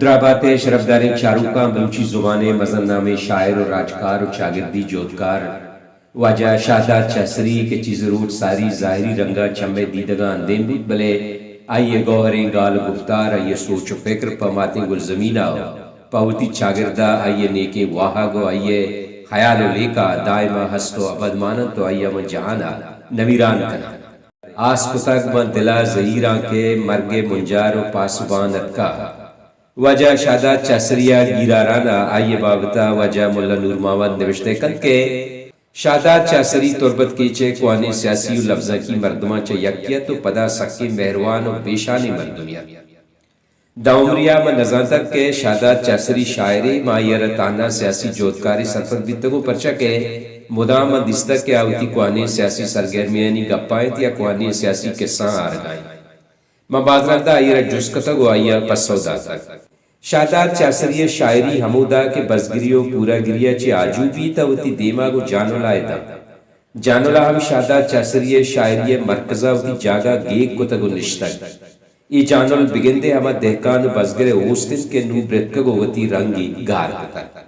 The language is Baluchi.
درابات ءِ شرپداریں چاروکاں، بلوچی زبان ءِ مزن نامیں شاعر ءُ راجکار ءُ چاگردی جہدکار واجہ شہداد چہسری کہ چیز روچ ساری ظاہری رنگ ءَ چم ءِ دیدگاں اندیم بوت، بلے آئی ءِ گوہریں گال ءُ گفتار، آئی ءِ سوچ ءُ پکر پہ ماتیں گلزمین ءَ ءُ پہ وتی چاگرد ءَ آئی ءِ نیکیں واہگ ءُ آئی ءِ خیال ءُ لیکہ دائم ءَ ہست ءُ ابد مان انت ءُ آئی ءَ من جہان ءَ نمیران کناں۔ آس کتگ من دل ءَ زہیراں کہ مرگ ءِ منجار ءُ پاسبان اتکا۔ واجہ شہداد چہسری ءِ گیراران ءَ آئی ءِ بابت ءَ واجہ ملا نور محمد نبشتہ کنت کہ شہداد چہسری تربت کیچ ءِ کوہنیں سیاسی ءُ لبزانکی مردماں چہ یکے ات ءُ پدا سکیں مہروان ءُ بے شانیں مردمے ات۔ داں عمرے ءَ من نزانتگ کہ شہداد چہسری شاعرے، من آئی ءَ را تہنا سیاسی جہدکارے سرپد بیتگوں، پرچا کہ مدام من دیستگ کہ آ وتی کوہنیں سیاسی سرگرمیانی گپ ءَ انت یا کوہنیں سیاسی کسہاں آرگ ءَ انت۔ من باز رند ءَ آئی ءَ را جست کتگ ءُ آئی ءَ پسو داتگ۔ شہداد چہسری ءِ شاعری ہمودا کہ بزگری ءُ پوراگری ءَ چہ آجو بیت ءَ وتی دیم ءَ گوں جانل ءَ ادا۔ جانل ءَ ہم شہداد چہسری ءِ شاعری ءِ مرکز ءَ وتی جاگہ گیگ کتگ ءُ نشتگ۔ اے جانل بگندے ہما دہکان ءُ بزگر ءِ اوست انت کہ نوں برتکگ ءُ وتی رنگے گار کتگ۔